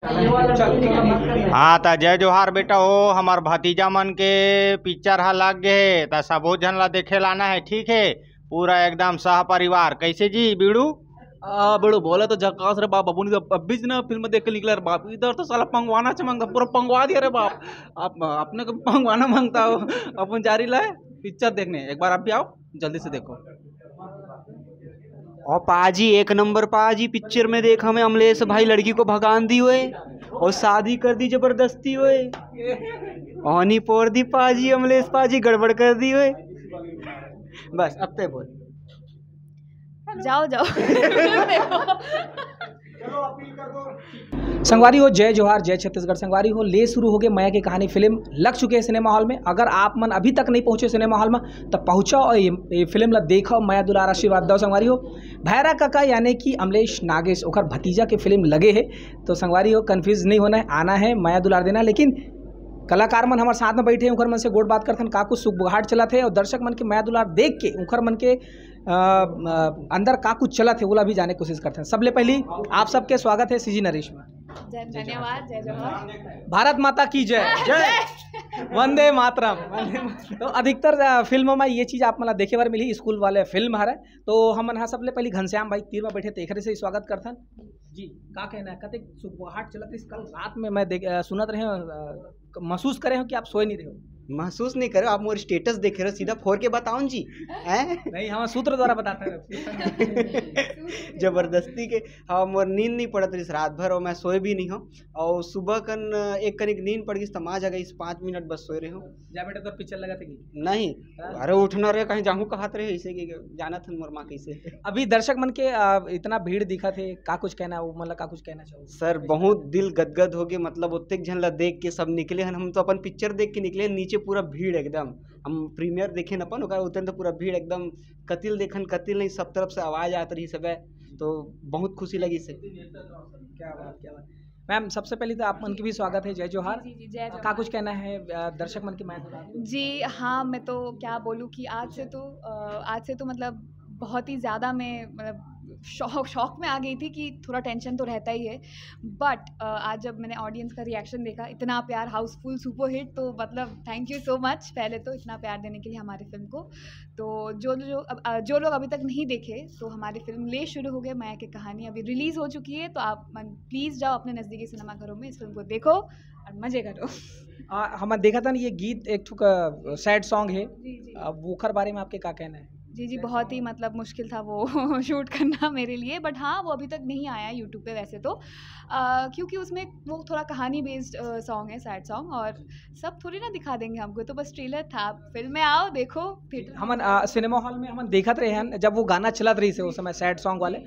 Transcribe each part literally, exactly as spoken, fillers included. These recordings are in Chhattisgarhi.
हाँ, त जय जोहार बेटा हो, हमर भतीजा मन के पिक्चर ह लग गे हे, त सबो झन ला देखे लाना है, ठीक है? पूरा एकदम सह परिवार। कैसे जी बीड़ू? आ, बड़ो बोले तो झकास रे बाप, अबुन तो अभी ना फिल्म देख के निकला रे बाप, इधर तो साला पंगवाना च मांगता, पूरा पंगवा दिया रे बाप। आप अपने को पंगवाना मांगता हो, अपन जा रही ला पिक्चर देखने, एक बार आप भी आओ, जल्दी से देखो। और पाजी एक नंबर पाजी पिक्चर में देखा मैं अमलेश भाई लड़की को भगान दी हुए और शादी कर दी जबरदस्ती हुए। आनी पोर दी पाजी अमलेश पाजी गड़बड़ कर दी हुए। बस अब तय बोल। जाओ जाओ। संगवारी हो, जय जोहार, जय छत्तीसगढ़। संगवारी हो, ले शुरू हो गए मया की कहानी फिल्म लग चुके हैं सिनेमा हॉल में। अगर आप मन अभी तक नहीं पहुंचे सिनेमा हॉल में, तो पहुंचो और ये, ये फिल्म ला देखो, मया दुलार आशीर्वाद दो। संगवारी हो, भैरा काका यानी कि अमलेश नागेश ओकर भतीजा के फिल्म लगे है, तो संगवारी हो, कंफ्यूज नहीं होना है, आना है, मया दुलार देना है। लेकिन कलाकार मन हमारे साथ में बैठे हैं, उनकर मन से गोठ बात करथन, का कुछ सुगबुगाहट चलत है और दर्शक मन के मया दुलार देख के उनकर मन के अ, अ, अंदर का कुछ चलत है, ओला भी जाने कोशिश करते हैं। सबले पहली आप सबके स्वागत है सीजी नरेश में। जय धन्यवाद, जय जोहार। भारत माता की जय। जय। वंदे मातरम। तो अधिकतर अ, फिल्मों में ये चीज आप मन ला देखे बर मिली, स्कूल वाले फिल्म हरे। तो हमन हा सबले पहली घनश्याम भाई तीर में बैठे, तेखरे से ही स्वागत करथन। जी, का कहना है, कतेक सुगबुगाहट चलत रहिस कल रात में? मैं देख, अ, सुनत रहे हूँ, अ, महसूस करे हो कि आप सोए नहीं रहे हो? महसूस नहीं करे, आप मोर स्टेटस देखे रहे हो, सीधा फोर के बताओ न जी। हैं? नहीं, हम सूत्र द्वारा बताते हैं। जबरदस्ती के। हाँ, मोर नींद नहीं पड़त रहिस रात भर और मैं सोए भी नहीं हूँ। और सुबह कन एक कनिक नींद पड़ गई, तो माँ जगह इस पाँच मिनट बस सोए रहे हूँ। जा बेटा, तो पिक्चर लगा थे कि नहीं, अरे उठना रहे, कहीं जाहूँ कहत रहे, इसे कि जानत हन मोर माँ कैसे। अभी दर्शक मन के अ, इतना भीड़ दिखा थे, का कुछ कहना है, वो मतलब का कुछ कहना चाहो? सर, बहुत दिल गदगद हो गए, मतलब ओतेक झन ला देख के सब निकले हन। हम तो अपन पिक्चर देख के निकले हन, नीचे पूरा भीड़ एकदम। हम प्रीमियर देखे न अपन, ओकर उतन तो पूरा भीड़ एकदम, कतिल देखन कतिल नहीं, सब तरफ से आवाज आत रही सबे, तो बहुत खुशी लगी से। क्या बात, क्या बात। मैम, सबसे पहले तो आप मन के भी स्वागत है, जय जोहार। जी, जी, जय जोहार। का कुछ कहना है अ, दर्शक मन के मया दुलार? जी हाँ, मैं तो क्या बोलूँ कि आज से तो अ, आज से तो मतलब बहुत ही ज़्यादा मैं मतलब शॉक शॉक में आ गई थी कि थोड़ा टेंशन तो रहता ही है। बट आज जब मैंने ऑडियंस का रिएक्शन देखा, इतना प्यार, हाउसफुल, सुपरहिट, तो मतलब थैंक यू सो मच पहले तो इतना प्यार देने के लिए हमारी फिल्म को। तो जो जो अब अ, जो लोग अभी तक नहीं देखे, तो हमारी फिल्म ले शुरू हो गए मया की कहानी अभी रिलीज हो चुकी है, तो आप प्लीज़ जाओ अपने नज़दीकी सिनेमा घरों में इस फिल्म को देखो और मज़े करो। आ, हम देखा था ना, ये गीत एक ठुक सैड सॉन्ग है। जी जी। अब ओकर बारे में आपके का कहना है? जी जी, बहुत ही मतलब मुश्किल था वो शूट करना मेरे लिए। बट हाँ, वो अभी तक नहीं आया है यूट्यूब पे वैसे तो। अ, क्योंकि उसमें वो थोड़ा कहानी बेस्ड सॉन्ग है, सैड सॉन्ग, और सब थोड़ी ना दिखा देंगे हमको, तो बस ट्रेलर था। फिल्म में आओ, देखो थिएटर। हमन आ, सिनेमा हॉल में हमन देखत रहे हैं, जब वो गाना चलत रही से उस समय सैड सॉन्ग वाले,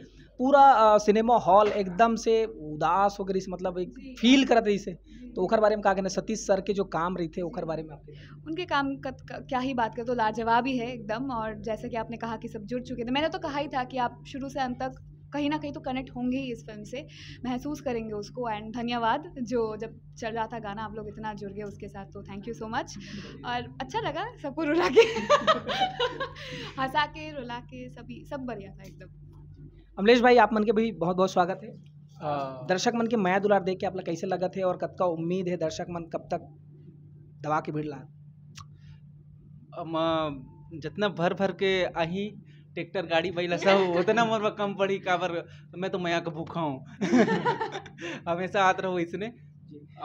पूरा आ, सिनेमा हॉल एकदम से उदास हो गई, मतलब एक फील करत रही से। तो ओकर बारे में का कहना, सतीश सर के जो काम रही थे ओकर बारे में आपके? उनके काम का, का क्या ही बात करें, तो लाजवाब ही है एकदम। और जैसे कि आपने कहा कि सब जुड़ चुके थे, मैंने तो कहा ही था कि आप शुरू से अंत तक कहीं ना कहीं तो कनेक्ट होंगे ही इस फिल्म से, महसूस करेंगे उसको। एंड धन्यवाद, जो जब चल रहा था गाना, आप लोग इतना जुड़ गए उसके साथ, तो थैंक यू सो मच। और अच्छा लगा सबको रुला के, हंसा के, रुला के, सभी सब बढ़िया था एकदम। अमलेश भाई, आप मन के भी बहुत बहुत स्वागत है। दर्शक मन के मया दुलार देख के आप ला कैसे लगत है और कतका उम्मीद है दर्शक मन कब तक दबा के भीड़ ला? अम, जितना भर भर के आही ट्रैक्टर गाड़ी बैला सब, उतना मोर बर कम पड़ी। काबर, मैं तो मया के भूखा हूँ। हमेशा आत रहो इसने।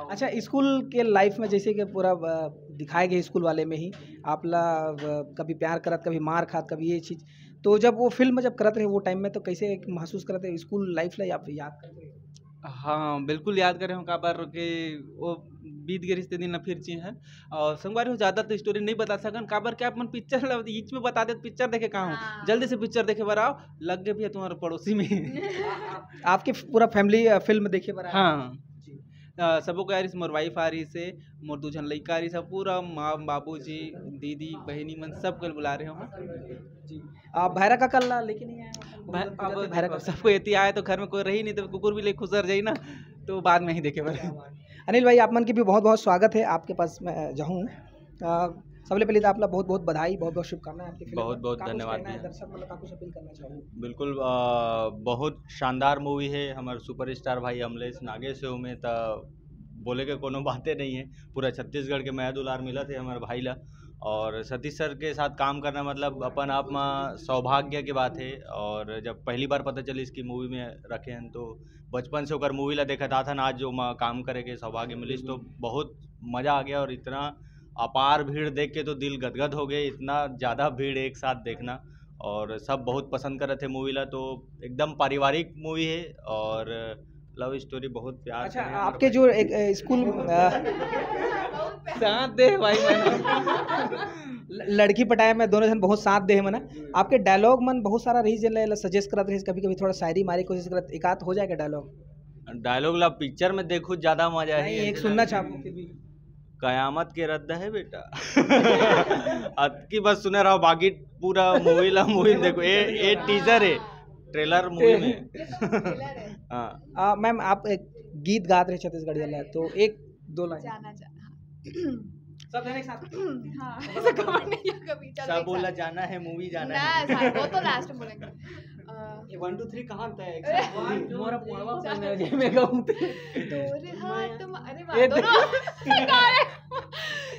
अच्छा, स्कूल के लाइफ में जैसे कि पूरा अ, दिखाए गए स्कूल वाले में ही आप ला अ, कभी प्यार करत, कभी मार खात, कभी ये चीज, तो जब वो फिल्म जब करत रहे वो टाइम में, तो कैसे एक महसूस करत रहे स्कूल लाइफ ला आप याद करते रहे? हाँ, बिल्कुल याद करे हूँ। काबर के वो बीत गए रिश्ते दिन न फिर ची हैं। और संगवारी हो, ज़्यादा तो स्टोरी नहीं बता सकन, काबर के आप मन पिक्चर ला बीच में बता दे, पिक्चर देखे कहाँ हो? हाँ। जल्दी से पिक्चर देखे बर आओ, लग गए भी है तुम्हारे पड़ोसी में। आपके पूरा फैमिली फिल्म देखे बर आया? हाँ। जी। अ, सबो को आ रही से, मोर वाइफ आ रही से, मोर दू झन लइका आ रही से, पूरा माँ, बाबूजी, दीदी, बहिनी मन सब कल बुला रहे हो। जी। आप भैरा काका ला लेके नहीं आए हो? भै-, अब भैरा देखो, सबको एती आए तो घर में कोई रही नहीं, तो कुकुर भी ले खुसर जाई ना, तो बाद में ही देखे बर। अनिल भाई, आप मन के भी बहुत बहुत स्वागत है। आपके पास मैं जाऊँ, अ, तब ले पहले तो आप ला बहुत बहुत बधाई, बहुत बहुत शुभकामनाएं आपकी फिल्म बहुत में। बहुत का कुछ धन्यवाद कहना है भैया। दर्शक मन ला का कुछ अपील करना चाहोगे? बिल्कुल, अ, बहुत शानदार मूवी है। हमारे सुपरस्टार भाई अमलेश नागेश हो में त बोले के कोनो बातें नहीं है। पूरा छत्तीसगढ़ के मया दुलार मिलत हे हमारे भाई ला। और सतीश सर के साथ काम करना मतलब अपन आप में सौभाग्य की बात है। और जब पहली बार पता चली इसकी मूवी में रखे हैं तो बचपन से ओकर मूवी ला देखत आथन, आज जो मैं काम करे के सौभाग्य मिलिस तो बहुत मज़ा आ गया। और इतना अपार भीड़ देख के तो दिल गदगद हो गए, इतना ज़्यादा भीड़ एक साथ देखना। और सब बहुत पसंद करत हे मूवी ला, तो एकदम पारिवारिक मूवी है और लव स्टोरी बहुत प्यार अच्छा, से है। आपके जो एक, अ, स्कूल, अ, साथ दे भाई मन। ल-, लड़की पटाए में दोनों जन बहुत साथ दे हे मना। आपके डायलॉग मन बहुत सारा रही, जेन ला सजेस्ट करत रही, कभी कभी थोड़ा शायरी मारे कोशिश करत, एक आध हो जाएगा डायलॉग? डायलॉग ला पिक्चर में देखो, ज्यादा मजा नहीं, है। एक सुनना चाहूँ फिर भी। कयामत के रद्द है बेटा। अतकी बस सुने रहो, बाकी पूरा मूवी ला मूवी में देखो। ए, ए टीजर है, ट्रेलर मूवी में। हाँ। आ, मैम, आप एक गीत गात रहे छत्तीसगढ़ी वाला, तो एक दो लाइन। जाना जा-, हाँ। सब जने एक साथ। हाँ, ऐसा कवर नहीं किया कभी। चलो, सब एक बोला साथ। जाना है, मूवी जाना ना, है। ऐसा, वो तो लास्ट में बोलेंगे। अ, ये वन टू थ्री कहाँ होता है? एक साथ बोलिए। मोरा पड़वा चल। पहने जे में गाऊं ते। तोर हाथ मा-, अरे वाह, ये दोनों। मैं गा रहे हूँ।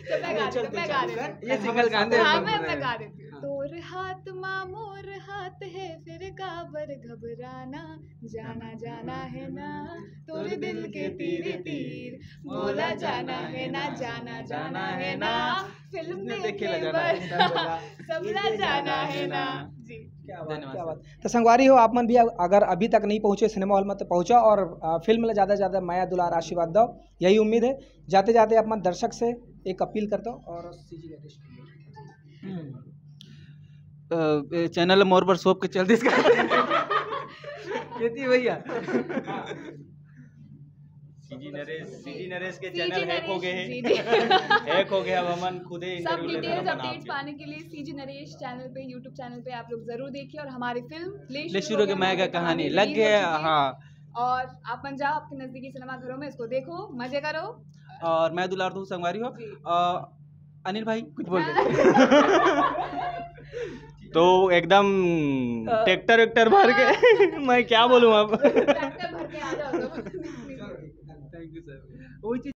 तो मैं गा रही हूँ, चल, मैं चल, गा रही हूँ। ये सिंगल गाने हाँ, मैं, मैं गा देती हूँ। हाँ। तोर हाथ मा मोर हाथ है, फिर काबर घबराना, जाना जाना है ना, तोर दिल के तीर तीर, मोला जाना है ना, जाना जाना है ना, फिल्म देखे ला जाना है। सबला जाना है ना। जी। क्या बात, धन्यवाद क्या सर। बात। तो संगवारी हो, आप मन भी अगर अभी तक नहीं पहुँचे सिनेमा हॉल में, तो पहुँचो और, आ, फिल्म ला ज़्यादा से ज़्यादा मया दुलार आशीर्वाद दो, यही उम्मीद है। जाते जाते आप मन दर्शक से एक अपील कर दो और सीजी नरेश के लिए। हम्म। अ, ए, चैनल मोर बर सोप के चल दिस का। खेती भैया। सीजी नरेश, सीजी नरेश के सीजी चैनल हैक हो नरेश, गए हैं। जी, जी। हैक हो गया, अब हमन खुदे सब इंटरव्यू लेते डिटेल्स, हैं, अपना अपडेट्स आपके। पाने के लिए सीजी नरेश चैनल पे, YouTube चैनल पे आप लोग जरूर देखिए और हमारी फिल्म ले ले शुरू शुरू के के मैं मैं का का कहानी कहानी लग रिलीज हो गया, चुकी है। हाँ। और आप मन जाओ अपने नजदीकी सिनेमा घरों में, इसको देखो, मजे करो। और मैं दुलार तू संगवारी हो। जी। अ, अनिल भाई कुछ बोल दे। तो एकदम अ, ट्रैक्टर वैक्टर भर के मैं क्या बोलूँ अब? ट्रैक्टर भर के आ जाओ तो। Thank you sir. वही चीज